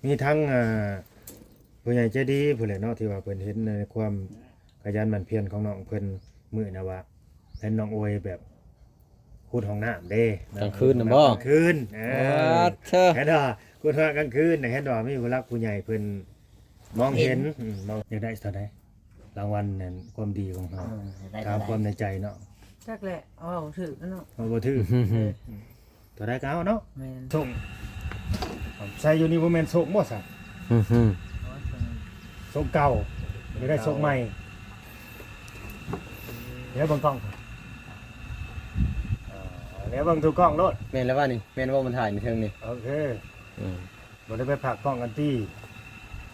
ມີທັງ ອ່າ ຜູ້ໃຫຍ່ໃຈດີພຸ້ນແຫຼະເນາະ ທີ່ວ່າເພິ່ນເຫັນໃນຄວາມຂະຫຍັນໝັ່ນພຽນຂອງນ້ອງເພິ່ນ ມື້ນະວ່າເຫັນນ້ອງໂອຍແບບຂຸດຫ້ອງນ້ຳເດ້ ກາງຄືນນະບໍ? ກາງຄືນ ເອີ ປາດເທີ ເຫັນບໍ່? ຂຸດຫ້ອງກາງຄືນນະ ເຫັນບໍ່? ມີຜູ້ຫຼັກຜູ້ໃຫຍ່ເພິ່ນມອງເຫັນ ເຫັນ ອືມ ມອງ ຢາກໄດ້ເທົ່າໃດ? ລາງວັນນັ້ນຄວາມດີຂອງເຮົາ ເອີ ຢາກໄດ້ ຖາມຄວາມໃນໃຈເນາະ ຈັກແຫຼະ ເວົ້າບໍ່ຖືກເນາະ ເວົ້າບໍ່ຖືກ ເອີ ເທົ່າໃດກໍເອົາເນາະ ແມ່ນ ໂຊກ ໃສ່ຢູ່ນີ້ບໍ່ແມ່ນໂຊກບໍ່ຊະ? ອື ໂຊກເກົ່າ ບໍ່ໄດ້ໂຊກໃໝ່ ດຽວເບິ່ງກ້ອງ ດຽວເບິ່ງສູ່ກ້ອງໂລດ ແມ່ນແລ້ວວ່ານີ້ ແມ່ນບໍ່ ມັນຖ່າຍໃນເທິງນີ້ ໂອເຄ ອືມ ບໍ່ໄດ້ໄປພາກກ້ອງກັນຕິ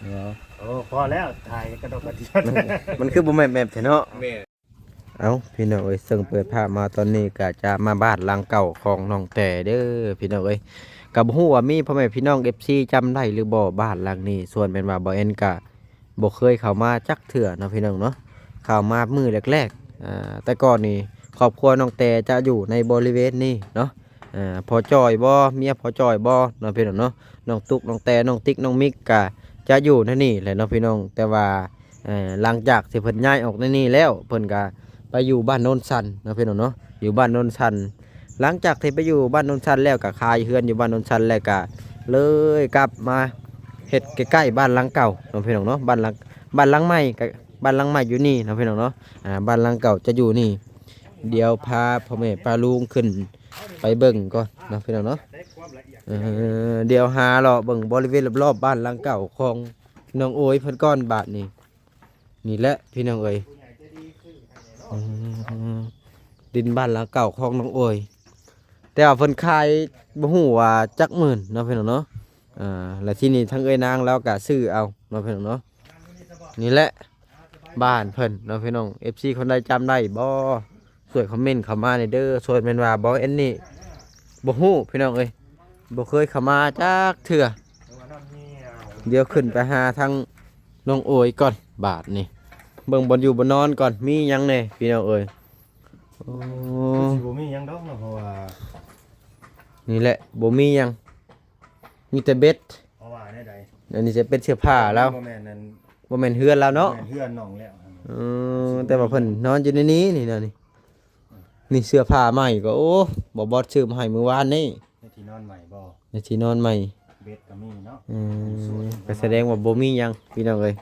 ເນາະ ໂອ້ ພໍແລ້ວ ຖ່າຍກະດົກກະດຽນ ມັນຄືບໍ່ແມ່ນແບບແທ້ເນາະ ແມ່ນ ເອົ້າ ພີ່ນ້ອງເອີຍ ເຊິ່ງເປີດພາບມາຕອນນີ້ກະຈະມາບ້ານຫຼັງເກົ່າຂອງນ້ອງແຕ່ເດີ ພີ່ນ້ອງເອີຍ ກະບໍ່ຮູ້ວ່າມີພໍ່ແມ່ພີ່ນ້ອງເອັຟຊີຈຳໄດ້ຫຼືບໍ່ ບ້ານຫຼັງນີ້ ສ່ວນແມ່ນວ່າບ່າວແອນກະບໍ່ເຄີຍເຂົ້າມາຈັກເທື່ອເນາະ ພີ່ນ້ອງເນາະ ເຂົ້າມາມື້ແລກໆ ອ່າ ແຕ່ກ່ອນນີ້ຄອບຄົວນ້ອງແຕ່ຈະຢູ່ໃນບໍລິເວນນີ້ເນາະ ອ່າ ພໍ່ຈ່ອຍບໍ ເມຍພໍ່ຈ່ອຍບໍເນາະ ພີ່ນ້ອງເນາະ ນ້ອງຕຸກ ນ້ອງແຕ່ ນ້ອງຕິກ ນ້ອງມິກ ກະຈະຢູ່ໃນນີ້ແຫຼະເນາະ ພີ່ນ້ອງ ແຕ່ວ່າ ເອີ ຫຼັງຈາກທີ່ເພິ່ນຍ້າຍອອກໃນນີ້ແລ້ວ ເພິ່ນກະໄປຢູ່ບ້ານໂນນຊັນເນາະ ພີ່ນ້ອງເນາະ ຢູ່ບ້ານໂນນຊັນ ຫຼັງຈາກທີ່ໄປຢູ່ບ້ານໂນນຊັນແລ້ວ ກະຂາຍເຮືອນຢູ່ບ້ານໂນນຊັນ ແລ້ວກະເລີຍກັບມາເຮັດໃກ້ໆບ້ານຫຼັງເກົ່າເນາະ ພີ່ນ້ອງເນາະ ບ້ານຫຼັງ ບ້ານຫຼັງໃໝ່ ກະບ້ານຫຼັງໃໝ່ຢູ່ນີ້ເນາະ ພີ່ນ້ອງເນາະ ອ່າ ບ້ານຫຼັງເກົ່າຈະຢູ່ນີ້ ດຽວພາພໍ່ແມ່ປ້າລຸງຂຶ້ນໄປເບິ່ງກ່ອນເນາະ ພີ່ນ້ອງເນາະ ເອີ ດຽວຫາເລາະເບິ່ງບໍລິເວນລອບໆບ້ານຫຼັງເກົ່າຂອງນ້ອງໂອຍເພິ່ນກ່ອນບາດນີ້. ນີ້ແຫຼະພີ່ນ້ອງເອີຍ ອືມ ດິນບ້ານຫຼັງເກົ່າຂອງນ້ອງໂອຍ ແຕ່ວ່າເພິ່ນຂາຍບໍ່ຮູ້ວ່າຈັກໝື່ນເນາະ ພີ່ນ້ອງເນາະ ອ່າ ແລ້ວທີນີ້ທາງເອື້ອຍນາງລາວກະຊື້ເອົາເນາະ ພີ່ນ້ອງເນາະ ນີ້ແຫຼະບ້ານເພິ່ນເນາະ ພີ່ນ້ອງ ເອັຟຊີຄົນໃດຈຳໄດ້ບໍ່? ຊ່ວຍຄອມເມັນເຂົ້າມາແດ່ເດີ ສ່ວນແມ່ນວ່າບ່າວແອນນີ້ບໍ່ຮູ້ພີ່ນ້ອງເອີຍ ບໍ່ເຄີຍເຂົ້າມາຈັກເທື່ອ ດຽວຂຶ້ນໄປຫາທາງນ້ອງໂອຍກ່ອນບາດນີ້ ເບິ່ງບ່ອນຢູ່ບ່ອນນອນກ່ອນ ມີຫຍັງແດ່ພີ່ນ້ອງເອີຍ ໂອ້ ຄືຊິບໍ່ມີຫຍັງດອກເນາະ ເພາະວ່າ ນີ້ແຫຼະ ບໍ່ມີຫຍັງ ມີແຕ່ເບັດ ເພາະວ່າແນວໃດ ອັນນີ້ຈະເປັນເສື້ອຜ້າລາວ ບໍ່ແມ່ນອັນ ບໍ່ແມ່ນເຮືອນລາວເນາະ ບໍ່ແມ່ນເຮືອນນ້ອງແລ້ວ ເອີ ແຕ່ວ່າເພິ່ນນອນຢູ່ໃນນີ້ ນີ້ນະ ນີ້ ນີ້ເສື້ອຜ້າໃໝ່ກໍ ໂອ້ ບໍ່ບອດຊື້ມາໃຫ້ມື້ວານນີ້ ໃນທີ່ນອນໃໝ່ບໍ່? ໃນທີ່ນອນໃໝ່ ເບັດກໍມີເນາະ ອືມ ກໍສະແດງວ່າບໍ່ມີຫຍັງພີ່ນ້ອງເອີຍ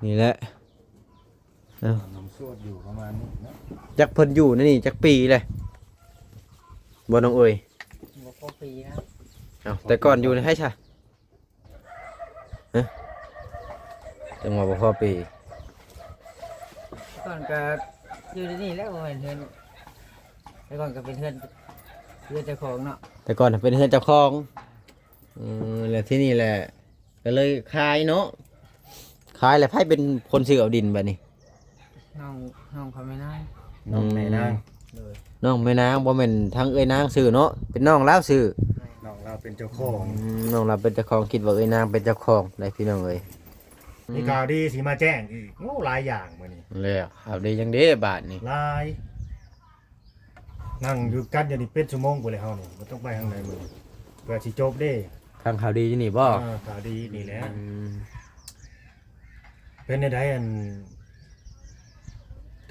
ນີ້ແຫຼະ ເອົ້າ ນ້ອງສວດຢູ່ປະມານນີ້ເນາະ ຈັກເພິ່ນຢູ່ໃນນີ້ຈັກປີແລ້ວ ບໍ່ນ້ອງເອີຍ? ບໍ່ພໍປີນະ ເອົ້າ ແຕ່ກ່ອນຢູ່ໃນໃສຊະ? ຮະ ຈັ່ງວ່າບໍ່ພໍປີ ແຕ່ກ່ອນກໍຢູ່ໃນນີ້ແຫຼະ ບໍ່ແມ່ນເຮືອນ ແຕ່ກ່ອນກໍເປັນເຮືອນ ເຮືອນເຈົ້າຂອງເນາະ ແຕ່ກ່ອນເປັນເຮືອນເຈົ້າຂອງ ເອີ ແລ້ວທີນີ້ແຫຼະ ກໍເລີຍຂາຍເນາະ ຂາຍແລ້ວໃຜເປັນຄົນຊື້ເອົາດິນບາດນີ້? ນ້ອງ ນ້ອງເຂົາແມ່ນາງ ນ້ອງແມ່ນາງ ໂດຍ ນ້ອງແມ່ນາງ ບໍ່ແມ່ນທາງເອື້ອຍນາງຊື້ເນາະ ເປັນນ້ອງລາວຊື້ ແມ່ນ ນ້ອງລາວເປັນເຈົ້າຂອງ ອືມ ນ້ອງລາວເປັນເຈົ້າຂອງ ຄິດວ່າເອື້ອຍນາງເປັນເຈົ້າຂອງໄດ໋ພີ່ນ້ອງເອີຍ ມີຂ່າວດີຊິມາແຈ້ງອີກ ໂອ້ ຫຼາຍຢ່າງມື້ນີ້ ແລ້ວຂ່າວດີຫຍັງເດ້ບາດນີ້ ຫຼາຍ ນັ່ງຢູ່ກັນຢູ່ນີ້ເປັນຊົ່ວໂມງພຸ້ນແຫຼະ ເຮົານີ້ບໍ່ຕ້ອງໄປທາງໃດມື້ນີ້ ເພື່ອຊິຈົບເດ້ ທາງຂ່າວດີຢູ່ນີ້ບໍ່? ເອີ ຂ່າວດີນີ້ແຫຼະ ອືມ ເປັນແນວໃດ ອັນ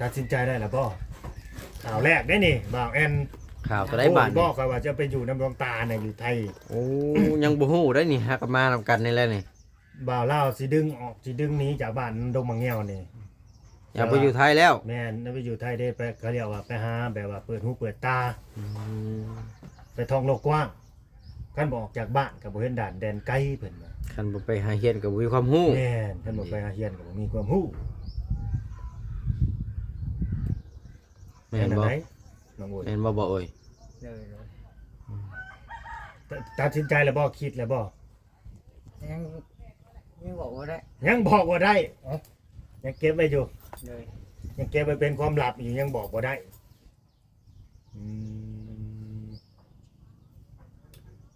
ຕັດສິນໃຈໄດ້ແລ້ວບໍ່? ຂ່າວແລກເດ້ນີ້ ບ່າວແອນ ຂ່າວຕົວໃດບາດນີ້? ຮູ້ຢູ່ບໍ່ ຂ້ອຍວ່າຈະໄປຢູ່ນຳຫຼວງຕານະ ຢູ່ໄທ ໂອ້ ຍັງບໍ່ຮູ້ໄດ໋ນີ້ ຫາກໍມານຳກັນນີ້ແຫຼະນີ້ ບ່າວລາວຊິດຶງອອກ ຊິດຶງໜີຈາກບ້ານດົງໝາກງຽວນີ້ ຢາກໄປຢູ່ໄທແລ້ວ ແມ່ນ ໄປຢູ່ໄທເດ້ ໄປ ເຂົາເອີ້ນວ່າໄປຫາແບບວ່າເປີດຫູເປີດຕາ ອືມ ໄປທ່ອງໂລກກວ້າງ ຄັນບໍ່ອອກຈາກບ້ານກໍບໍ່ເຫັນດ່ານແດນໄກ ເພິ່ນວ່າ ຄັນບໍ່ໄປຫາຮຽນກໍບໍ່ມີຄວາມຮູ້ ແມ່ນ ຄັນບໍ່ໄປຫາຮຽນກໍບໍ່ມີຄວາມຮູ້ ແມ່ນບໍ່ ນ້ອງໂອຍ ແມ່ນບໍ່ ບໍ່ເອີຍ? ໂດຍ ໂດຍ ຕັດ ຕັດສິນໃຈແລ້ວບໍ່? ຄິດແລ້ວບໍ່? ຍັງ ຍັງບອກບໍ່ໄດ້ ຍັງບອກບໍ່ໄດ້ ເອົ້າ ຍັງເກັບໄວ້ຢູ່ ໂດຍ ຍັງເກັບໄວ້ເປັນຄວາມລັບຢູ່ ຍັງບອກບໍ່ໄດ້ ອືມ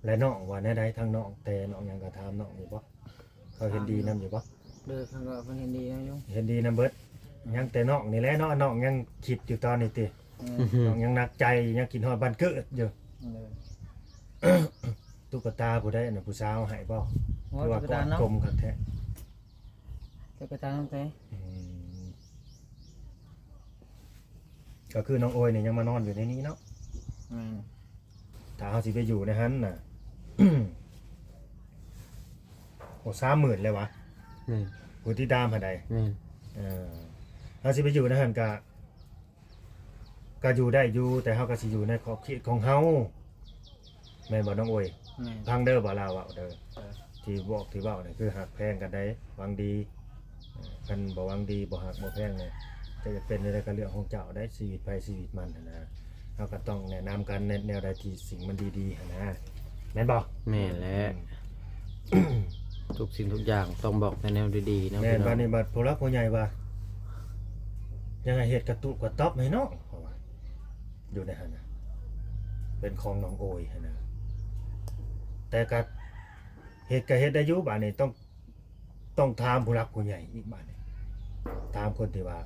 ແລະ ນ້ອງວ່າແນວໃດ? ທາງນ້ອງແຕ່ນ້ອງຫຍັງກໍຖາມນ້ອງຢູ່ບໍ່? ເຂົາເຫັນດີນຳຢູ່ບໍ່? ໂດຍ ເພິ່ນກໍເພິ່ນເຫັນດີນຳຢູ່ ເຫັນດີນຳເບິດ ຍັງແຕ່ນ້ອງນີ້ແຫຼະເນາະ ນ້ອງຍັງຄິດຢູ່ຕອນນີ້ຕິ ແມ່ນ ນ້ອງຍັງໜັກໃຈ ຍັງຄິດຮອດບ້ານເກີດຢູ່ ໂດຍ ຕຸກກະຕາຜູ້ໃດ ອັນນັ້ນ ຜູ້ສາວໃຫ້ບໍ່? ໂອ້ ຖືວ່າ ຈັກກະຕານເນາະ ກົມຄັກແທ້ ຈັກກະຕານເນາະ. ອືມ ກໍຄືນ້ອງໂອຍນີ້ຍັງມານອນຢູ່ໃນນີ້ເນາະ. ແມ່ນ ຖ້າເຮົາຊິໄປຢູ່ໃນຫັ້ນນະ ໂອ້ ສາມໝື່ນແລ້ວວະ. ແມ່ນ ຜູ້ຕິດຕາມຫັ້ນໃດ. ແມ່ນ ເອີ ເຮົາຊິໄປຢູ່ໃນຫັ້ນກະ ກໍຢູ່ໄດ້ຢູ່ ແຕ່ເຮົາກໍຊິຢູ່ໃນຂອບເຂດຂອງເຮົາ ແມ່ນບໍ່ນ້ອງໂອຍ? ແມ່ນ ຟັງເດີ ບ່າວລາວເວົ້າເດີ ເອີ ທີ່ບອກທີ່ເວົ້ານີ້ຄືຮັກແພງກັນໄດ໋ ຫວັງດີ. ເອີ ຄັນບໍ່ຫວັງດີ ບໍ່ຮັກບໍ່ແພງນີ້ ຈະເປັນແນວໃດກໍເລື່ອງຂອງເຈົ້າໄດ໋ ຊີວິດໃຜຊີວິດມັນຫັ້ນນະ. ເຮົາກໍຕ້ອງແນະນຳກັນໃນແນວໃດທີ່ສິ່ງມັນດີໆຫັ້ນນະ ແມ່ນບໍ່? ແມ່ນແຫຼະ ອືມ ທຸກສິ່ງທຸກຢ່າງຕ້ອງບອກແຕ່ແນວດີໆເນາະ. ແມ່ນ ພີ່ນ້ອງ ບັດນີ້ບັດຜູ້ຫຼັກຜູ້ໃຫຍ່ວ່າ ຢາກໃຫ້ເຮັດກະຕຸກກະຕັອບໃຫ້ນ້ອງ ເພາະວ່າຢູ່ໃນຫັ້ນນະ ເປັນຂອງນ້ອງໂອຍຫັ້ນນະ ແຕ່ກະເຮັດກະເຮັດໄດ້ຢູ່. ບາດນີ້ຕ້ອງ ຕ້ອງຖາມຜູ້ຫຼັກຜູ້ໃຫຍ່ອີກ ບາດນີ້ຖາມຄົນທີ່ວ່າ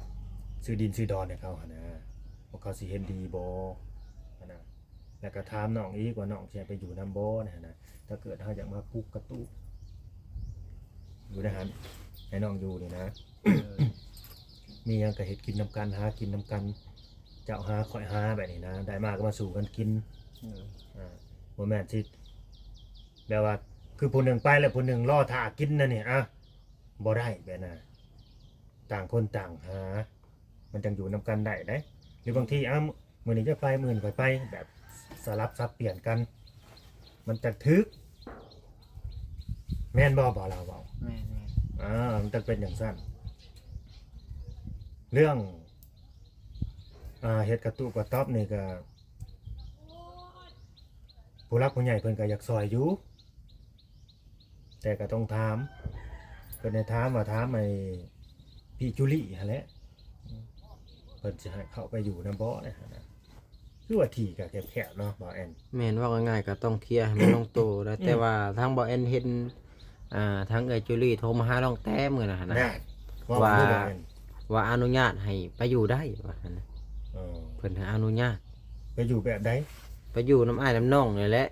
ຊື້ດິນຊື້ດອນໃຫ້ເຂົາຫັ້ນນະ ວ່າເຂົາຊິເຫັນດີບໍ່ຫັ້ນນະ. ແລ້ວກໍຖາມນ້ອງອີກວ່ານ້ອງຊິໃຫ້ໄປຢູ່ນຳບໍ່ຫັ້ນນະ ຖ້າເກີດເຮົາຢາກມາປຸກກະຕຸກຢູ່ໃນຫັ້ນ ໃຫ້ນ້ອງຢູ່ນີ້ນະ. ເອີ ມີຫຍັງກໍເຮັດກິນນຳກັນ ຫາກິນນຳກັນ ເຈົ້າຫາຂ້ອຍຫາແບບນີ້ນະ ໄດ້ມາກໍມາສູ່ກັນກິນ. ເອີ ອ່າ ບໍ່ແມ່ນຊິແບບວ່າ ຄືຜູ້ໜຶ່ງໄປແລ້ວຜູ້ໜຶ່ງລໍຖ້າກິນນະນີ້ ອະ ບໍ່ໄດ້ແບບນັ້ນ ຕ່າງຄົນຕ່າງຫາ ມັນຈັ່ງຢູ່ນຳກັນໄດ້ເດ້. ຫຼືບາງທີ ອ້າວ ມື້ນີ້ເຈົ້າໄປ ມື້ອື່ນຂ້ອຍໄປ ແບບສະຫຼັບສັບປ່ຽນກັນ ມັນຈັ່ງຖືກ ແມ່ນບໍ່ ບ່າວລາວເວົ້າ? ແມ່ນໆ ອ່າ ມັນຕ້ອງເປັນຈັ່ງຊັ້ນ. ເລື່ອງ ອ່າ ເຮັດກະຕຸກກະຕັອບນີ້ກໍ ຜູ້ຫຼັກຜູ້ໃຫຍ່ເພິ່ນກໍຢາກຊ່ອຍຢູ່ ແຕ່ກໍຕ້ອງຖາມ ເພິ່ນໃຫ້ຖາມວ່າ ຖາມໄອ້ພີ່ຈູລີຫັ້ນແຫຼະ ເພິ່ນຊິໃຫ້ເຂົ້າໄປຢູ່ນຳບໍ່ນະຫັ້ນນະ. ຄືວ່າທີ່ກໍແຄບໆເນາະ ບ່າວແອນ. ແມ່ນ ເວົ້າງ່າຍໆກໍຕ້ອງເຄລຍໃຫ້ມັນລົງໂຕແລ້ວ. ອືມ ແຕ່ວ່າທາງບ່າວແອນເຫັນ ອ່າ ທາງເອື້ອຍຈູລີໂທມາຫານ້ອງແຕ້ມື້ນັ້ນຫັ້ນນະ ນັ້ນ ວ່າ ວ່າ ວ່າອະນຸຍາດໃຫ້ໄປຢູ່ໄດ້ວ່າຊັ້ນນະ. ເອີ ເພິ່ນໃຫ້ອະນຸຍາດ ໄປຢູ່ແບບໃດ? ໄປຢູ່ນຳອ້າຍນຳນ້ອງນີ້ແຫຼະ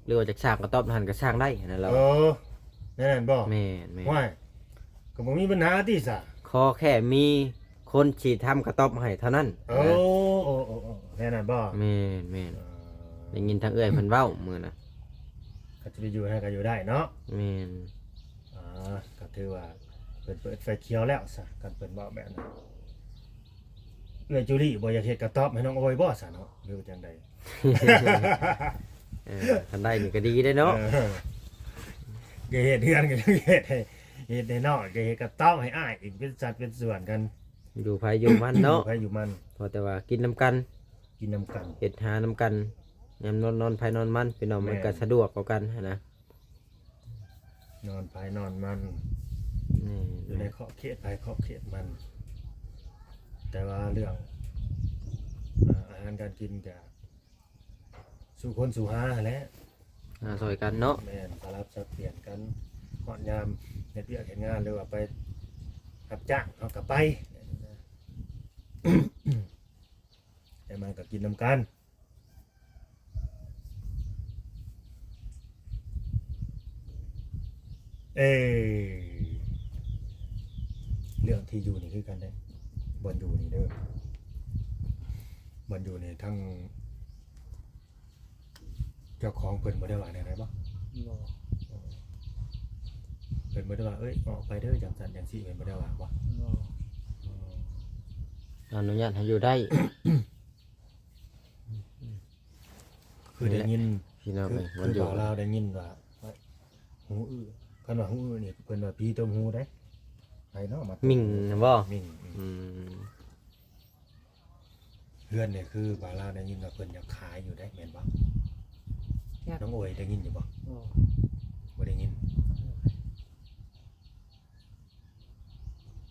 ຫຼືວ່າຈະສ້າງກະຕ໊ອບຫັ້ນກໍສ້າງໄດ້ຫັ້ນນະລາວ. ເອີ ແນວນັ້ນບໍ່? ແມ່ນໆ. ໂອ້ຍ ກໍບໍ່ມີບັນຫາຕິຊະ ຂໍແຄ່ມີຄົນຊິທຳກະຕ໊ອບໃຫ້ເທົ່ານັ້ນ. ໂອ້ ນະ ໂອ້ ໂອ້ ໂອ້ ແນວນັ້ນບໍ່? ແມ່ນໆ. ເອີ ໄດ້ຍິນທາງເອື້ອຍເພິ່ນເວົ້າມື້ນະ ກໍຈະໄປຢູ່ໃຫ້ກໍຢູ່ໄດ້ເນາະ. ແມ່ນ. ອ່າ ກໍຖືວ່າເພິ່ນເປີດໄຟຂຽວແລ້ວຊະ ຄັນເພິ່ນເວົ້າແບບນັ້ນ. ເອື້ອຍຈູລີບໍ່ຢາກເຮັດກະຕ໊ອບໃຫ້ນ້ອງໂອຍບໍ່ຊະເນາະ ຫຼືວ່າຈັ່ງໃດ? ເອີ ຄັນໄດ້ນີ້ກໍດີເດ້ເນາະ. ເອີ ກໍເຮັດເຮືອນກໍເຮັດໃຫ້ ເຮັດໃຫ້ນ້ອງ ກໍເຮັດກະຕ໊ອບໃຫ້ອ້າຍອີກ ເປັນສັດເປັນສ່ວນກັນ ຢູ່ໃຜຢູ່ມັນເນາະ ຢູ່ໃຜຢູ່ມັນ. ພໍແຕ່ວ່າກິນນຳກັນ ກິນນຳກັນ ເຮັດຫານຳກັນ ຍາມນອນ ນອນໃຜນອນມັນ ພີ່ນ້ອງ. ແມ່ນ. ມັນກໍສະດວກກວ່າກັນຫັ້ນນະ ນອນໃຜນອນມັນ. ແມ່ນ. ຢູ່ໃນຂອບເຂດໃຜຂອບເຂດມັນ ແຕ່ວ່າເລື່ອງ ອ່າ ອາຫານການກິນກະ ສູ່ຄົນສູ່ຫາຫັ້ນແຫຼະ ຫາຊ່ອຍກັນເນາະ. ແມ່ນ. ສະຫຼັບສັບປ່ຽນກັນ ຮອດຍາມເຮັດວຽກເຮັດງານ ຫຼືວ່າໄປຮັບຈ້າງ ເຮົາກໍໄປ ແຕ່ມັນກໍກິນນຳກັນ. ເອີ ເລື່ອງທີ່ຢູ່ນີ້ຄືກັນເດ້ ບ່ອນຢູ່ນີ້ເດີ ບ່ອນຢູ່ນີ້ ທາງເຈົ້າຂອງເພິ່ນບໍ່ໄດ້ວ່າແນວໃດບໍ່? ບໍ່. ເພິ່ນບໍ່ໄດ້ວ່າ ເອີຍ ອອກໄປເດີ ຈັ່ງຊັ້ນຈັ່ງຊີ້ ເພິ່ນບໍ່ໄດ້ວ່າບໍ່? ບໍ່. ອໍ ອະນຸຍາດໃຫ້ຢູ່ໄດ້. ຄືໄດ້ຍິນ ພີ່ນ້ອງເອີຍ ຄື ຄືບ່າວລາວໄດ້ຍິນວ່າ ຫູອື້ ຄັນວ່າຫູອື້ນີ້ ເພິ່ນວ່າຜີຕົບຫູເດ້ ໃຜເນາະມາ ມິ່ງນະບໍ່? ມິ່ງ. ອືມ ອືມ ເຮືອນນີ້ຄືບ່າວລາວໄດ້ຍິນວ່າເພິ່ນຢາກຂາຍຢູ່ເດ້ ແມ່ນບໍ່? ຈັກ ນ້ອງໂອຍໄດ້ຍິນຢູ່ບໍ່? ບໍ່ ບໍ່ໄດ້ຍິນ.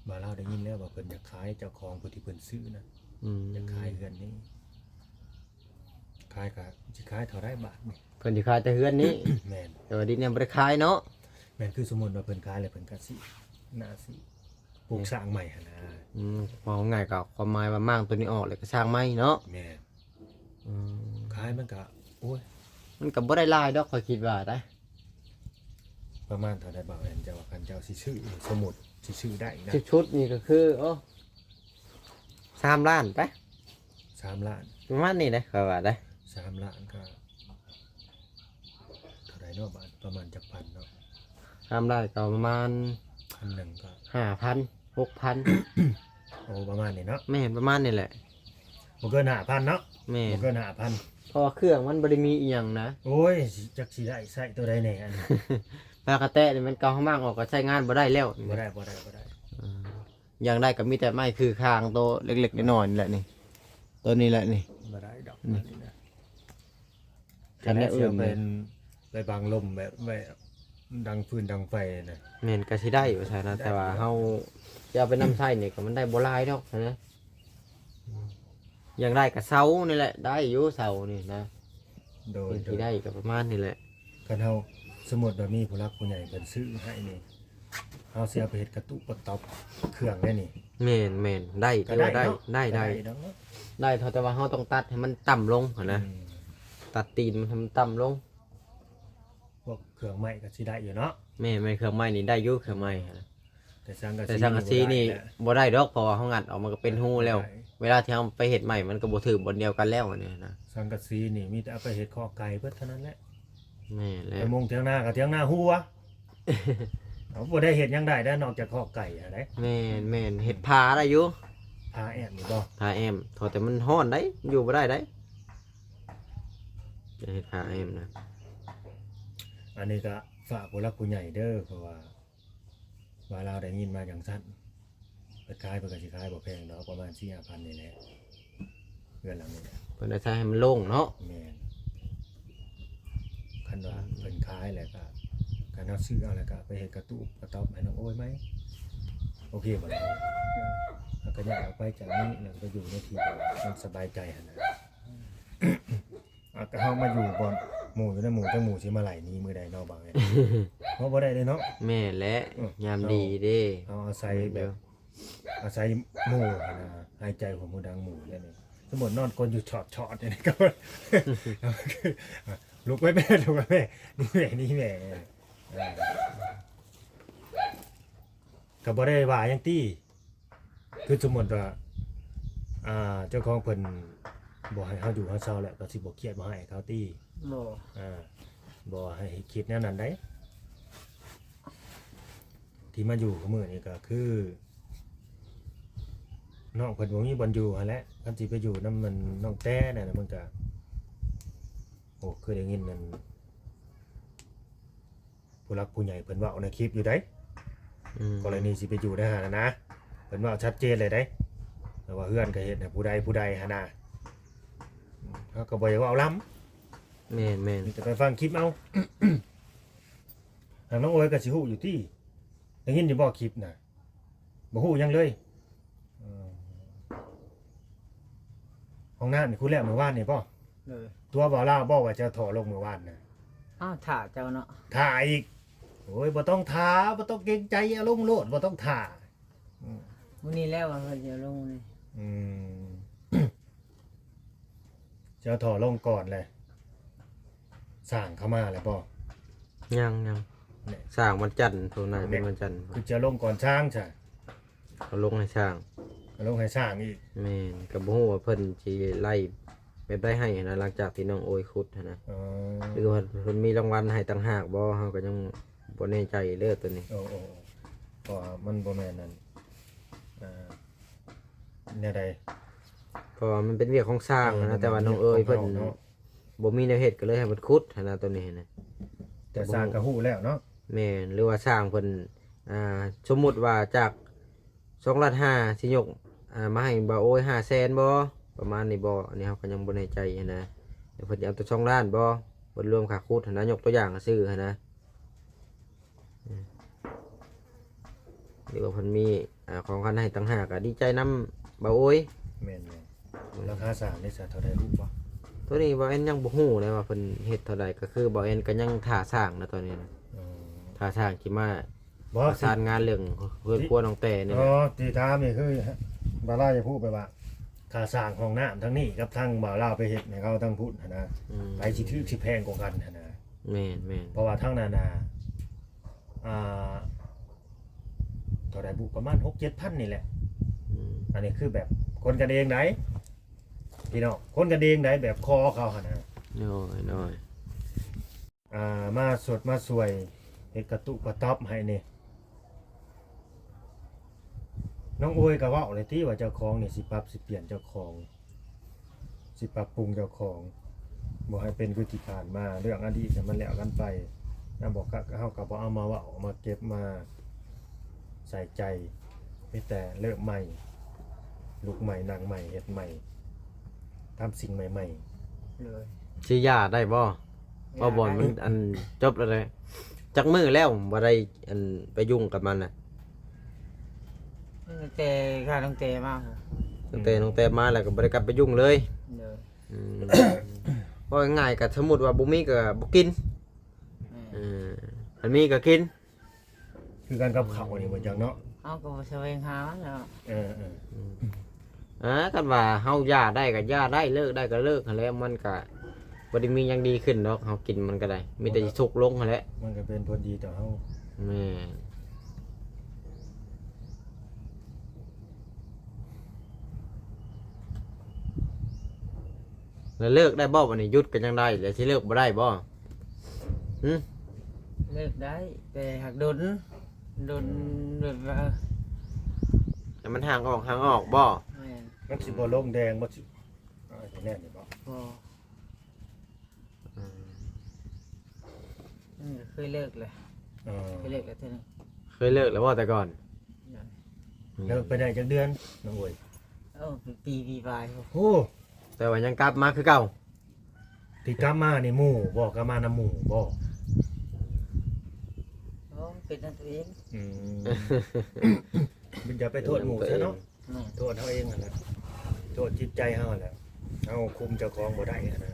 ບ່າວລາວໄດ້ຍິນແລ້ວວ່າເພິ່ນຢາກຂາຍ ເຈົ້າຂອງຜູ້ທີ່ເພິ່ນຊື້ນະ ອືມ ຢາກຂາຍເຮືອນນີ້. ຂາຍກະຊິຂາຍເທົ່າໃດບາດນີ້? ເພິ່ນຊິຂາຍແຕ່ເຮືອນນີ້. ແມ່ນ. ແຕ່ວ່າດິນຍັງບໍ່ໄດ້ຂາຍເນາະ. ແມ່ນ ຄືສົມມຸດວ່າເພິ່ນຂາຍແລ້ວ ເພິ່ນກະຊິ ໜ້າຊິປຸກ ແມ່ນ ສ້າງໃໝ່ຫັ້ນນະ. ອືມ ເວົ້າງ່າຍໆ ກໍຄວາມໝາຍວ່າມ້າງໂຕນີ້ອອກແລ້ວກໍສ້າງໃໝ່ເນາະ. ແມ່ນ. ອືມ ຂາຍມັນກະ ໂອ້ຍ ມັນກະບໍ່ໄດ້ຫຼາຍດອກ ຂ້ອຍຄິດວ່າໄດ໋. ປະມານເທົ່າໃດບ່າວແອນ ເຈົ້າວ່າຄັນເຈົ້າຊິຊື້ ສົມມຸດຊິຊື້ໄດ້ນະ? ຊຸດໆນີ້ກໍຄື ໂອ້ ສາມລ້ານໄປ ສາມລ້ານ ປະມານນີ້ເດ້ ຂ້ອຍວ່າເດ້ ສາມລ້ານກໍ ເທົ່າໃດເນາະບາດ ປະມານຈັກພັນເນາະ? ສາມລ້ານກໍປະມານ ພັນໜຶ່ງກໍ ຫ້າພັນ ຫົກພັນ ໂອ້ ປະມານນີ້ເນາະ ແມ່ນ ປະມານນີ້ແຫຼະ ບໍ່ເກີນຫ້າພັນເນາະ ແມ່ນ ບໍ່ເກີນຫ້າພັນ ເພາະວ່າເຄື່ອງມັນບໍ່ໄດ້ມີອີ່ຫຍັງນະ ໂອ້ຍ ຈັກຊິໄດ້ໃຊ້ຕົວໃດແດ່ອັນນີ້ ປາກະແຕະນີ້ມັນເກົ່າ ເຮົາມ້າງອອກກໍໃຊ້ງານບໍ່ໄດ້ແລ້ວ ບໍ່ໄດ້ ບໍ່ໄດ້ ບໍ່ໄດ້ ເອີ ຢ່າງໃດກໍມີແຕ່ໄມ້ຄືຄາງໂຕເລັກໆນ້ອຍໆນີ້ແຫຼະນີ້ ໂຕນີ້ແຫຼະນີ້ ບໍ່ໄດ້ດອກ ອືມ ອັນນີ້ນະ ຄັນແນວອື່ນ ເປັນ ໄປບັງລົມແບບໄວ້ດັງຟືນດັງໄຟນະ ແມ່ນກໍຊິໄດ້ວ່າຊັ້ນນະ ແຕ່ວ່າເຮົາຈະເອົາໄປນຳໃຊ້ນີ້ກໍມັນໄດ້ບໍ່ຫຼາຍດອກນະ ຢ່າງໃດກໍເສົານີ້ແຫຼະ ໄດ້ຢູ່ເສົານີ້ນະ ໂດຍ ທີ່ໄດ້ກໍປະມານນີ້ແຫຼະ ຄັນເຮົາ ສົມມຸດວ່າມີຜູ້ຫຼັກຜູ້ໃຫຍ່ເພິ່ນຊື້ໃຫ້ນີ້ ເຮົາຊິເອົາໄປເຮັດກະຕຸກກະຕັອບເຄື່ອງໄດ້ນີ້ ແມ່ນໆ ໄດ້ ກໍໄດ້ເນາະ ໄດ້ ໄດ້ ໄດ້ເນາະ ໄດ້ ເທົ່າແຕ່ວ່າເຮົາຕ້ອງຕັດໃຫ້ມັນຕ່ຳລົງຫັ້ນນະ ອືມ ຕັດຕີນມັນໃຫ້ມັນຕ່ຳລົງ ພວກເຄື່ອງໄມ້ກໍຊິໄດ້ຢູ່ເນາະ ແມ່ນໆ ເຄື່ອງໄມ້ນີ້ໄດ້ຢູ່ ເຄື່ອງໄມ້ຫັ້ນນະ ແຕ່ສັງກະສີ ແຕ່ສັງກະສີນີ້ບໍ່ໄດ້ດອກ ເພາະວ່າເຮົາງັດອອກມັນກໍເປັນຮູແລ້ວ ເວລາທີ່ເຮົາໄປເຮັດໃໝ່ມັນກໍບໍ່ຖືກບ່ອນດຽວກັນແລ້ວ ອັນນີ້ນະ ສັງກະສີນີ້ມີແຕ່ເອົາໄປເຮັດຄອກໄກ່ເບິດເທົ່ານັ້ນແຫຼະ ແມ່ນແລ້ວ ໄປມຸງຖຽງນາກໍຖຽງນາຫົວ ເຮົາບໍ່ໄດ້ເຮັດຫຍັງໄດ້ແລ້ວນອກຈາກຄອກໄກ່ຫັ້ນໃດ ແມ່ນໆ ເຮັດຜາໄດ້ຢູ່ ຜາແອ້ມນີ້ບໍ່ ຜາແອ້ມ ເທົ່າແຕ່ມັນຮ້ອນໃດ ຢູ່ບໍ່ໄດ້ໃດ ຈະເຮັດຜາແອ້ມນະ ອັນນີ້ກໍຝາກຜູ້ຫຼັກຜູ້ໃຫຍ່ເດີ ເພາະວ່າ ວ່າລາວໄດ້ຍິນມາຈັ່ງຊັ້ນ ເພິ່ນຂາຍ ເພິ່ນກໍຊິຂາຍບໍ່ແພງດອກ ປະມານສີ່ຫ້າພັນນີ້ແຫຼະ ເຮືອນຫຼັງນີ້ແຫຼະ ເພິ່ນອາໄສໃຫ້ມັນໂລ່ງເນາະ ແມ່ນ ຄັນວ່າເພິ່ນຂາຍແລ້ວກໍ ຄັນເຮົາຊື້ເອົາແລ້ວກໍໄປເຮັດກະຕຸກກະຕັອບໃຫ້ນ້ອງໂອ້ຍໃໝ່ ໂອເຄບໍ່ລະ ເຮົາກໍຍ້າຍອອກໄປຈາກນີ້ ແລ້ວກໍໄປຢູ່ໃນທີ່ທີ່ມັນສະບາຍໃຈຫັ້ນນະ ອ່າ ກໍເຮົາມາຢູ່ບ່ອນໝູ່ຢູ່ນຳໝູ່ ຈັກໝູ່ຊິມາໄລ່ໜີມື້ໃດເນາະ ບ່າວແອນ ເຮົາບໍ່ໄດ້ເດ້ເນາະ ແມ່ນແຫຼະ ເອີ ຍາມດີເດ້ ເຮົາອາໄສແບບ ອາໄສໝູ່ຫັ້ນນະ ຫາຍໃຈຫົວໝູດັງໝູ່ແລ້ວນີ້ ສົມມຸດນອນກົນຢູ່ຊອດໆ ນີ້ກໍ ລຸກໄວ້ແມ່ ລຸກໄວ້ແມ່ ໜີແມ່ ໜີແມ່ ອ່າ ກໍບໍ່ໄດ້ວ່າຫຍັງຕິ ຄືສົມມຸດວ່າ ອ່າ ເຈົ້າຂອງເພິ່ນບໍ່ໃຫ້ເຮົາຢູ່ເຮົາເຊົາແລ້ວ ກໍຊິບໍ່ຄຽດບໍ່ຮ້າຍໃຫ້ເຂົາຕິ? ບໍ່ ອ່າ ບໍ່ໃຫ້ຄິດແນວນັ້ນໃດ໋ ທີ່ມາຢູ່ມື້ນີ້ກໍຄື ນ້ອງເພິ່ນບໍ່ມີບ່ອນຢູ່ຫັ້ນແຫຼະ ຄັນຊິໄປຢູ່ນຳມັນນ້ອງແຕ້ນັ້ນ ມັນກໍ ໂອ້ ຄືໄດ້ຍິນນັ້ນ ຜູ້ຫຼັກຜູ້ໃຫຍ່ເພິ່ນເວົ້າໃນຄລິບຢູ່ໃດ໋ ອືມ ກໍລະນີຊິໄປຢູ່ໃນຫັ້ນນະ ເພິ່ນເວົ້າຊັດເຈນເລີຍໃດ໋ ແຕ່ວ່າເຮືອນກໍເຮັດໃຫ້ຜູ້ໃດຜູ້ໃດຫັ້ນນະ ເຮົາກໍບໍ່ຢາກເວົ້າລຳ ແມ່ນໆ ມີແຕ່ໄປຟັງຄລິບເອົາ ທາງນ້ອງໂອຍກໍຊິຮູ້ຢູ່ຕິ ໄດ້ຍິນຢູ່ບໍ່ຄລິບນະ? ບໍ່ຮູ້ຫຍັງເລີຍ ເອີ ຫ້ອງນ້ຳນີ້ຂຸດແລ້ວມື້ວານນີ້ບໍ່? ໂດຍ ຕົວະບໍ່ລາວບໍ່ວ່າຈະເອົາທໍ່ລົງມື້ວານນະ? ອ້າວ ຖ້າເຈົ້າເນາະ ຖ້າອີກ ໂອ້ຍ ບໍ່ຕ້ອງຖ້າ ບໍ່ຕ້ອງເກງໃຈ ເອົາລົງໂລດ ບໍ່ຕ້ອງຖ້າ ອືມ ມື້ນີ້ແລ້ວວ່າເພິ່ນຈະເອົາລົງນີ້ ອືມ ຈະເອົາທໍ່ລົງກ່ອນແຫຼະ ຊ່າງເຂົ້າມາແລ້ວບໍ່? ຍັງ ຍັງ ແນ່ ຊ່າງວັນຈັນ ໂທນາຈະເປັນວັນຈັນ ຄືຈະລົງກ່ອນຊ່າງຊະ ເອົາລົງໃຫ້ຊ່າງ ເອົາລົງໃຫ້ຊ່າງອີກ ແມ່ນ ກໍບໍ່ຮູ້ວ່າເພິ່ນຊິໄລ່ແບບໃດໃຫ້ຫັ້ນນະ ຫຼັງຈາກທີ່ນ້ອງໂອຍຂຸດຫັ້ນນະ ອໍ ຫຼືວ່າເພິ່ນມີລາງວັນໃຫ້ຕ່າງຫາກບໍ່ ເຮົາກໍຍັງບໍ່ແນ່ໃຈເດີໂຕນີ້ ໂອ້ ໂອ້ ເພາະວ່າມັນບໍ່ແມ່ນອັນ ອ່າ ແນວໃດ ເພາະວ່າມັນເປັນວຽກຂອງຊ່າງຫັ້ນນະ ເອີ ແຕ່ວ່ານ້ອງເອີຍເພິ່ນ ບໍ່ມີແນວເຮັດ ກໍເລີຍໃຫ້ເພິ່ນຂຸດຫັ້ນນະ ໂຕນີ້ຫັ້ນນະ ແຕ່ຊ່າງກໍຮູ້ແລ້ວເນາະ ແມ່ນ ຫຼືວ່າຊ່າງເພິ່ນ ອ່າ ສົມມຸດວ່າຈາກສອງລ້ານຫ້າ ຊິຍົກ ອ່າ ມາໃຫ້ບ່າວໂອຍຫ້າແສນບໍ່ ປະມານນີ້ບໍ່ ອັນນີ້ເຮົາກໍຍັງບໍ່ແນ່ໃຈຫັ້ນນະ ແຕ່ເພິ່ນຊິເອົາແຕ່ສອງລ້ານບໍ່ ເພິ່ນລວມຄ່າຂຸດຫັ້ນນະ ຍົກຕົວຢ່າງຊື່ຫັ້ນນະ ອືມ ຫຼືວ່າເພິ່ນມີ ອ່າ ຂອງຂວັນໃຫ້ຕ່າງຫາກ ກໍດີໃຈນຳບ່າວໂອຍ ແມ່ນໆ ອືມ ລາຄາສ້າງນີ້ຊະເທົ່າໃດຮູ້ບໍ່? ໂຕນີ້ບ່າວແອນຍັງບໍ່ຮູ້ເລີຍວ່າເພິ່ນເຮັດເທົ່າໃດ ກໍຄືບ່າວແອນກໍຍັງຖ້າຊ່າງນະຕອນນີ້ນະ ອໍ ຖ້າຊ່າງຊິມາ ບໍ່ ປະສານງານເລື່ອງເຮືອນຄົວນ້ອງແຕ້ນີ້ແຫຼະ ອໍ ທີ່ຖາມນີ້ຄືບ່າວລາວຢາກຮູ້ແບບວ່າ ຄ່າສ້າງຫ້ອງນ້ຳທາງນີ້ກັບທາງບ່າວລາວໄປເຮັດໃຫ້ເຂົາທາງພຸ້ນຫັ້ນນະ ອືມ ໃຜຊິຖືກຊິແພງກວ່າກັນຫັ້ນນະ ແມ່ນໆ ເພາະວ່າທາງນັ້ນນະ ອ່າ ເທົ່າໃດບຸ ປະມານຫົກເຈັດພັນນີ້ແຫຼະ. ອືມ ອັນນີ້ຄືແບບຄົນກັນເອງໃດ໋ ພີ່ນ້ອງ ຄົນກັນເອງໃດ໋ ແບບຂໍເຂົາຫັ້ນນະ. ໂດຍ ໂດຍ ອ່າ ມາສົດມາຊ່ວຍເຮັດກະຕຸກະຕັອບໃຫ້ນີ້. ນ້ອງໂອຍກໍເວົ້າແລ້ວຕິວ່າເຈົ້າຂອງນີ້ຊິປັບຊິປ່ຽນເຈົ້າຂອງ ຊິປັບປຸງເຈົ້າຂອງ ບໍ່ໃຫ້ເປັນຄືທີ່ຜ່ານມາ. ເລື່ອງອະດີດນະມັນແລ້ວກັນໄປ ນະ ບໍ່ກະ ເຮົາກໍບໍ່ເອົາມາເວົ້າ ເອົາມາເກັບມາໃສ່ໃຈ ມີແຕ່ເລີ່ມໃໝ່ ລຸກໃໝ່ ນັ່ງໃໝ່ ເຮັດໃໝ່ ທຳສິ່ງໃໝ່ໆ. ໂດຍ ຊິຢ່າໄດ້ບໍ່? ບໍ່ ບໍ່ ມັນອັນຈົບແລ້ວເດ້. ຈັກມື້ແລ້ວບໍ່ໄດ້ອັນໄປຫຍຸ້ງກັບມັນນະ? ຕັ້ງແຕ່ຂ້ານ້ອງແຕມາ. ຕັ້ງແຕ່ນ້ອງແຕມາແລ້ວກໍບໍ່ໄດ້ກັບໄປຫຍຸ້ງເລີຍ. ໂດຍ ອືມ ເວົ້າງ່າຍໆ ກໍສົມມຸດວ່າບໍ່ມີກໍບໍ່ກິນ. ແມ່ນ ເອີ ຄັນມີກໍກິນ ຄືກັນກັບເຂົານີ້ບໍ່ຈັກເນາະ. ເຮົາກໍບໍ່ສະແຫວງຫາມັນແລ້ວ. ເອີໆ ອືມ ອ່າ ຄັນວ່າເຮົາຢ່າໄດ້ກໍຢ່າໄດ້ ເລີກໄດ້ກໍເລີກຫັ້ນແຫຼະ. ມັນກໍບໍ່ໄດ້ມີຫຍັງດີຂຶ້ນດອກ ເຮົາກິນມັນກໍໄດ້ ມີແຕ່ຊິທຸກລົງຫັ້ນແຫຼະ. ມັນກໍເປັນຜົນດີຕໍ່ເຮົາ. ແມ່ນ ແລ້ວເລີກໄດ້ບໍ່ບັດນີ້? ຢຸດກໍຍັງໄດ້ ແລ້ວຊິເລີກບໍ່ໄດ້ບໍ່? ຫື? ເລີກໄດ້ ແຕ່ຫາກດົນ ດົນ ອືມ ແບບວ່າ ໃຫ້ມັນຫ່າງອອກ ຫ່າງອອກບໍ່? ແມ່ນ ມັນຊິບໍ່ລົງແດງບໍ່? ຊິ ອ່າ ຊິແນ່ນນີ້ບໍ່? ບໍ່ ອືມ ອືມ ເຄີຍເລີກແລ້ວ. ເອີ ເຄີຍເລີກແລ້ວເທື່ອໜຶ່ງ. ເຄີຍເລີກແລ້ວບໍ່ແຕ່ກ່ອນ? ຍັງ. ອືມ ເລີກໄປໄດ້ຈັກເດືອນນ້ອງໂອຍ? ເອີ ເປັນປີ ປີປາຍ. ໂອ້ ແຕ່ວ່າຍັງກັບມາຄືເກົ່າ. ທີ່ກັບມານີ້ໝູ່ບໍ່? ກັບມານຳໝູ່ບໍ່? ໂອ້ ເປັນນຳຕົວເອງ. ອືມ ຢ່າໄປໂທດໝູ່ຊະເນາະ. ແມ່ນ ໂທດເຮົາເອງຫັ້ນແຫຼະ ໂທດຈິດໃຈເຮົາຫັ້ນແຫຼະ ເຮົາຄຸມເຈົ້າຂອງບໍ່ໄດ້ຫັ້ນນະ.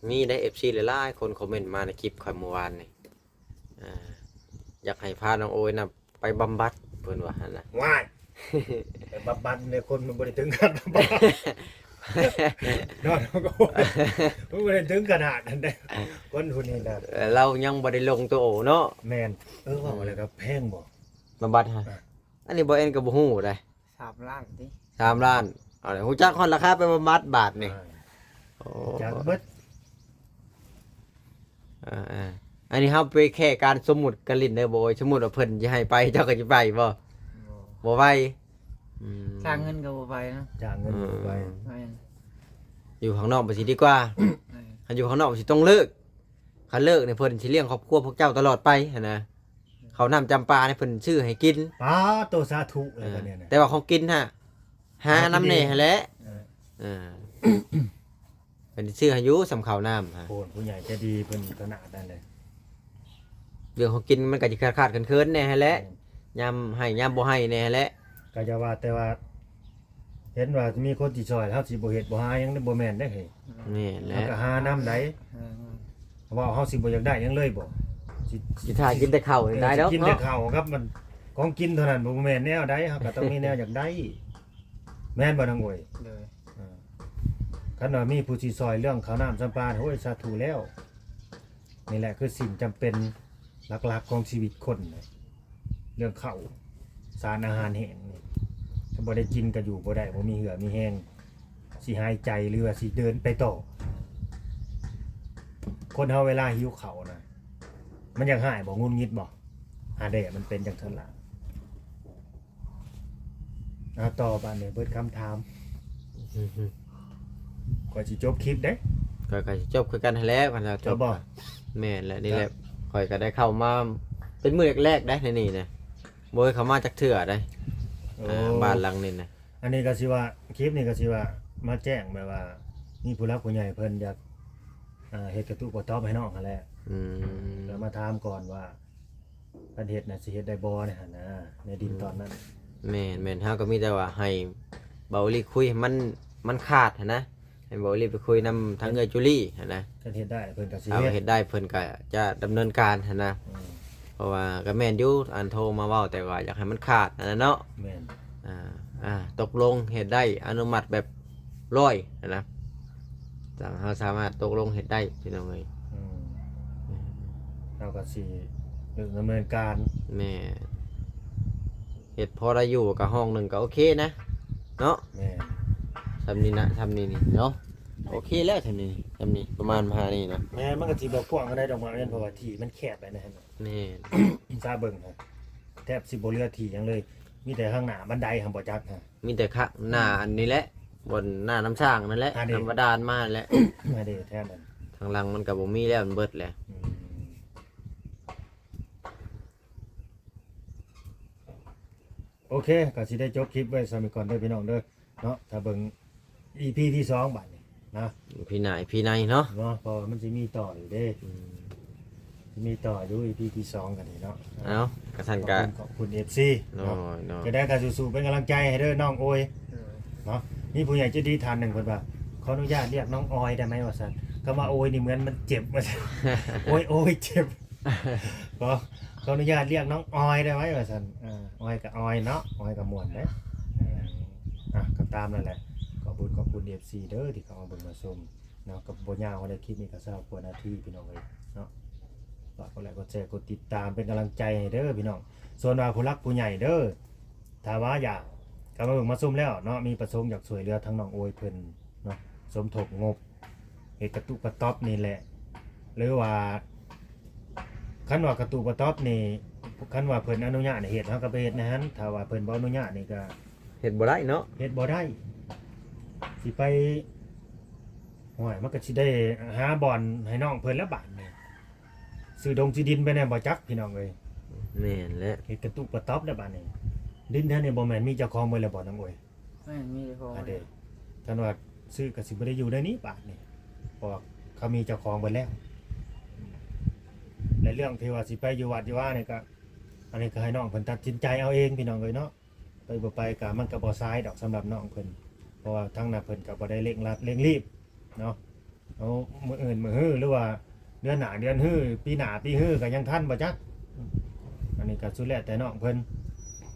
ມີໄດ້ເອັຟຊີຫຼາຍໆຄົນຄອມເມັນມາໃນຄລິບຂ້ອຍມື້ວານນີ້ ອ່າ ຢາກໃຫ້ພານ້ອງໂອຍນະໄປບຳບັດ ເພິ່ນວ່າຫັ້ນນະ. ວ້າຍ ໄປບຳບັດໃນຄົນມັນບໍ່ໄດ້ເຖິງຂັ້ນບຳບັດເນາະ ມັນບໍ່ໄດ້ເຖິງຂະໜາດນັ້ນເດ້ ຄົນຜູ້ນີ້ນະ. ເອີ ລາວຍັງບໍ່ໄດ້ລົງໂຕເນາະ. ແມ່ນ ເອີ ເວົ້າແລ້ວກໍແພງບໍ່ ບຳບັດຫະ? ອ່ະ ອັນນີ້ບໍ່ແອນກໍບໍ່ຮູ້ໃດ໋. ສາມລ້ານຕິ? ສາມລ້ານ. ເອົາລະ ຮູ້ຈັກຮອດລາຄາໄປບຳບັດບາດນີ້. ອ່າ ໂອ້ ຮູ້ຈັກເບິດ. ເອີໆ ອັນນີ້ເຮົາໄປແຄ່ການສົມມຸດກັນຫຼິ້ນເດີ ບໍ່ໂອຍ. ສົມມຸດວ່າເພິ່ນຊິໃຫ້ໄປ ເຈົ້າກໍຊິໄປບໍ່? ບໍ່ ບໍ່ໄປ. ອືມ ຈ້າງເງິນກໍບໍ່ໄປນະ ຈ້າງເງິນກໍບໍ່ໄປ. ອືມ ແມ່ນ ຢູ່ຂ້າງນອກມັນຊິດີກວ່າ. ເອີ ຄັນຢູ່ຂ້າງນອກມັນຊິຕ້ອງເລີກ ຄັນເລີກນີ້ເພິ່ນຊິລ້ຽງຄອບຄົວພວກເຈົ້າຕະຫຼອດໄປຫັ້ນນະ. ເຂົ້ານ້ຳຈຳປານີ້ເພິ່ນຊື້ໃຫ້ກິນ. ປາໂຕ ສາທຸແລ້ວບັດນີ້ນະ. ເອີ ແຕ່ວ່າຂອງກິນຫະ ຫານຳແດ່ຫັ້ນແຫຼະ. ເອີ ເອີ ເພິ່ນຊິຊື້ໃຫ້ຢູ່ ສ່ຳເຂົ້ານ້ຳຫະ. ໂອ້ ຜູ້ໃຫຍ່ໃຈດີເພິ່ນຂະໜາດນັ້ນເລີຍ. ເລື່ອງຂອງກິນມັນກໍຊິຂາດໆເຂີນໆແດ່ຫັ້ນແຫຼະ. ແມ່ນ ຍາມໃຫ້ຍາມບໍ່ໃຫ້ແດ່ຫັ້ນແຫຼະ. ກໍຢ່າວ່າແຕ່ວ່າ ເຫັນວ່າມີຄົນຊິຊ່ອຍ ເຮົາຊິບໍ່ເຮັດບໍ່ຫາຫຍັງ ບໍ່ແມ່ນເດ້ເຮີ້ຍ. ແມ່ນແຫຼະ ເຮົາກໍຫານຳໃດ. ເອີ ເວົ້າເຮົາຊິບໍ່ຢາກໄດ້ຫຍັງເລີຍບໍ່? ຊິ ຊິຖ້າກິນແຕ່ເຂົ້ານີ້ໄດ້ດອກເນາະ. ກິນແຕ່ເຂົ້າກັບມັນ ຂອງກິນເທົ່ານັ້ນ ບໍ່ແມ່ນແນວໃດ. ເຮົາກໍຕ້ອງມີແນວຢາກໄດ້ ແມ່ນບໍ່ນາງໂອຍ? ໂດຍ ເອີ ຄັນວ່າມີຜູ້ຊິຊ່ອຍເລື່ອງເຂົ້ານ້ຳສຳປານ ໂອ້ຍ ສາທຸແລ້ວ. ນີ້ແຫຼະຄືສິ່ງຈຳເປັນຫຼັກໆຂອງຊີວິດຄົນນະ ເລື່ອງເຂົ້າ ສານອາຫານແຫ້ງນີ້ ຖ້າບໍ່ໄດ້ກິນກໍຢູ່ບໍ່ໄດ້ ບໍ່ມີເຫື່ອມີແຮງ ຊິຫາຍໃຈ ຫຼືວ່າຊິເດີນໄປຕໍ່. ຄົນເຮົາເວລາຫິວເຂົ້ານະ ມັນຢາກຮ້າຍບໍ່? ຫງຸດຫງິດບໍ່? ອາ ແດ່ ມັນເປັນຈັ່ງຊັ້ນລະ. ເອົາ ຕໍ່ບາດນີ້ເບິດຄຳຖາມ ຂ້ອຍຊິຈົບຄລິບເດ້. ຂ້ອຍກໍຊິຈົບຄືກັນຫັ້ນແຫຼະ ຄັນວ່າຈົບ. ແມ່ນແຫຼະ ນີ້ແຫຼະ ຂ້ອຍກໍໄດ້ເຂົ້າມາເປັນມື້ແລກໆໄດ໋ໃນນີ້ນະ ບໍ່ເຄີຍເຂົ້າມາຈັກເທື່ອໄດ໋. ໂອ້ ອ່າ ບ້ານຫຼັງນີ້ນະ. ອັນນີ້ກໍຊິວ່າ ຄລິບນີ້ກໍຊິວ່າມາແຈ້ງແບບວ່າ ມີຜູ້ຫຼັກຜູ້ໃຫຍ່ເພິ່ນຢາກ ອ່າ ເຮັດກະຕຸກະຕອບໃຫ້ນ້ອງຫັ້ນແຫຼະ. ອືມ ກໍມາຖາມກ່ອນວ່າ ຄັນເຮັດນະ ຊິເຮັດໄດ້ບໍ່ໃນຫັ້ນນະ ໃນດິນຕອນນັ້ນ. ແມ່ນໆ ເຮົາກໍມີແຕ່ວ່າໃຫ້ເບົາອີ່ຫຼີຄຸຍໃຫ້ມັນ ມັນຂາດຫັ້ນນະ ໃຫ້ເບົາອີ່ຫຼີໄປຄຸຍນຳທາງເອື້ອຍຈູລີຫັ້ນນະ. ຄັນເຮັດໄດ້ເພິ່ນກໍຊິເຮັດ ເຮັດໄດ້ເພິ່ນກໍຈະດຳເນີນການຫັ້ນນະ. ອືມ ເພາະວ່າກໍແມ່ນຢູ່ ອັນໂທມາເວົ້າ ແຕ່ວ່າຢາກໃຫ້ມັນຂາດຫັ້ນນະເນາະ. ແມ່ນ ອ່າ ອ່າ ຕົກລົງເຮັດໄດ້ ອະນຸມັດແບບຮ້ອຍຫັ້ນນະ ເຮົາສາມາດຕົກລົງເຮັດໄດ້ພີ່ນ້ອງເອີຍ. ອືມ ເຮົາກໍຊິດຳເນີນການ. ແມ່ນ ເຮັດພໍໄດ້ຢູ່ ກໍຫ້ອງໜຶ່ງກໍໂອເຄນະ ເນາະ. ແມ່ນ ຊ່ຳນີ້ນະ ຊ່ຳນີ້ນີ້ເນາະ ໂອເຄແລ້ວ ຊ່ຳນີ້ ຊ່ຳນີ້ປະມານປະມານນີ້ນະ. ແມ່ນ ມັນກໍຊິບໍ່ກວ້າງປານໃດດອກ ມາເປັນ ເພາະວ່າທີ່ມັນແຄບໄປນະ. ແມ່ນ ຊາເບິ່ງນະ ແທບຊິບໍ່ເຫຼືອທີ່ຫຍັງເລີຍ ມີແຕ່ທາງໜ້າບັນໄດຫັ້ນບໍ່ຈັກຫັ້ນ ມີແຕ່ຂ້າງໜ້າອັນນີ້ແຫຼະ ບ່ອນໜ້ານ້ຳສ້າງນັ້ນແຫຼະ ອັນນີ້ ທຳມະດານມາແຫຼະ ອັນນີ້ແທບນັ້ນ ທາງຫຼັງມັນກໍບໍ່ມີແລ້ວ ມັນເບິດແລ້ວ. ອືມ ໂອເຄ ກໍຊິໄດ້ຈົບຄລິບໄວ້ສ່ຳນີ້ກ່ອນເດີພີ່ນ້ອງເດີເນາະ. ຖ້າເບິ່ງອີພີທີສອງບາດນີ້ນະ ອີພີໜ້າ ອີພີໃນເນາະ ເນາະ ເພາະວ່າມັນຊິມີຕໍ່ຢູ່ເດ້. ອືມ ຊິມີຕໍ່ຢູ່ອີພີທີສອງກັນນີ້ເນາະ. ເອົ້າ ກະຊັ້ນກະຂອບຄຸນ ຂອບຄຸນເອັຟຊີເນາະ. ໂດຍ ໂດຍ ຈະໄດ້ກໍສູ້ໆເປັນກຳລັງໃຈໃຫ້ເດີນ້ອງໂອຍ ໂດຍ ເນາະ. ມີຜູ້ໃຫຍ່ໃຈດີທ່ານໜຶ່ງເພິ່ນວ່າ ຂໍອະນຸຍາດລຽກນ້ອງອອຍໄດ້ໄໝ ວ່າຊັ້ນ. ຄຳວ່າໂອຍນີ້ເໝືອນມັນເຈັບ ວ່າຊັ້ນ ໂອຍ ໂອຍ ເຈັບ ຂໍ ຂໍອະນຸຍາດລຽກນ້ອງອອຍໄດ້ໄໝ ວ່າຊັ້ນ. ເອີ ອອຍກໍອອຍເນາະ ອອຍກໍມ່ວນເດ້. ເອີ ອ່ະ ກໍຕາມນັ້ນແຫຼະ ຂອບຄຸນ ຂອບຄຸນເອັຟຊີເດີທີ່ເຂົ້າມາເບິ່ງມາຊົມເນາະ. ກໍບໍ່ຍາວ ໄດ້ຄລິບນີ້ກໍຊາວກວ່ານາທີພີ່ນ້ອງເອີຍເນາະ. ຝາກກົດໄລ ກົດແຊ ກົດຕິດຕາມເປັນກຳລັງໃຈໃຫ້ເດີພີ່ນ້ອງ. ສ່ວນວ່າຜູ້ຫຼັກຜູ້ໃຫຍ່ເດີ ຖ້າວ່າຢາກເຂົ້າມາເບິ່ງມາຊົມແລ້ວເນາະ ມີປະສົງຢາກຊ່ວຍເຫຼືອທາງນ້ອງໂອຍເພິ່ນເນາະ ສົມທົບງົບ ເຮັດກະຕຸກະຕ໊ອບນີ້ແຫຼະ ຫຼືວ່າ ຄັນວ່າກະຕຸກະຕ໊ອບນີ້ ຄັນວ່າເພິ່ນອະນຸຍາດໃຫ້ເຮັດ ເຮົາກໍໄປເຮັດໃນຫັ້ນ. ຖ້າວ່າເພິ່ນບໍ່ອະນຸຍາດນີ້ກໍເຮັດບໍ່ໄດ້ເນາະ ເຮັດບໍ່ໄດ້. ຊິໄປ ໂອ້ຍ ມັນກໍຊິໄດ້ຫາບ່ອນໃຫ້ນ້ອງເພິ່ນແລ້ວບາດນີ້ ຊື້ດົງຊື້ດິນໄປແດ່ບໍ່ຈັກພີ່ນ້ອງເອີຍ. ແມ່ນແຫຼະ ເຮັດກະຕຸກະຕ໊ອບແລ້ວບາດນີ້ ດິນແຖວນີ້ບໍ່ແມ່ນມີເຈົ້າຂອງເບິດແລ້ວບໍ່ນ້ອງໂອຍ? ແມ່ນ ມີເຈົ້າຂອງ ອັນເດ ຄັນວ່າຊື້ກໍຊິບໍ່ໄດ້ຢູ່ໃນນີ້ບາດນີ້ ເພາະວ່າເຂົາມີເຈົ້າຂອງເບິດແລ້ວ. ແລະ ເລື່ອງທີ່ວ່າຊິໄປຢູ່ວັດຢູ່ວານີ້ກໍ ອັນນີ້ກໍໃຫ້ນ້ອງເພິ່ນຕັດສິນໃຈເອົາເອງພີ່ນ້ອງເອີຍເນາະ. ໄປບໍ່ໄປກໍມັນກໍບໍ່ສາຍດອກສຳລັບນ້ອງເພິ່ນ ເພາະວ່າທາງນັ້ນເພິ່ນກໍບໍ່ໄດ້ເລັ່ງລັດເລັ່ງລີບເນາະ. ເອົາ ມື້ອື່ນມື້ຮື ຫຼືວ່າເດືອນໜ້າເດືອນຮື ປີໜ້າປີຮື ກໍຍັງທັນບໍ່ຈັກ. ອັນນີ້ກໍສຸດແລ້ວແຕ່ນ້ອງເພິ່ນ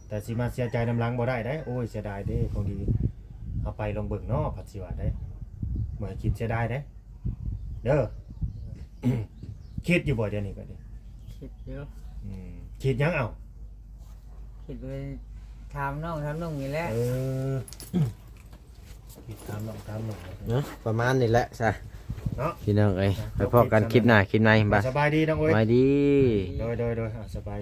ແຕ່ຊິມາເສຍໃຈນຳຫຼັງບໍ່ໄດ້ເດ້. ໂອ້ຍ ເສຍດາຍເດ້ ຂອງດີ ເຮົາໄປລອງເບິ່ງເນາະ ພັດຊິວ່າໄດ້ ບໍ່ໃຫ້ຄິດເສຍດາຍເດ້ ເດີ. ຄິດຢູ່ບໍ່ດຽວນີ້ກໍດີ? ຄິດຢູ່. ອືມ ຄິດຫຍັງເອົາ? ຄິດໄປຖາມນ້ອງຖາມລຸງນີ້ແຫຼະ. ເອີ ເນາະ ປະມານນີ້ແຫຼະຊະເນາະ ພີ່ນ້ອງເອີຍ. ໄປພໍ້ກັນຄລິບໜ້າຄລິບໃນ ບາຍ ສະບາຍດີນ້ອງເອີຍ ສະບາຍດີ. ໂດຍ ໂດຍ ໂດຍ ອ່າ ສະບາຍ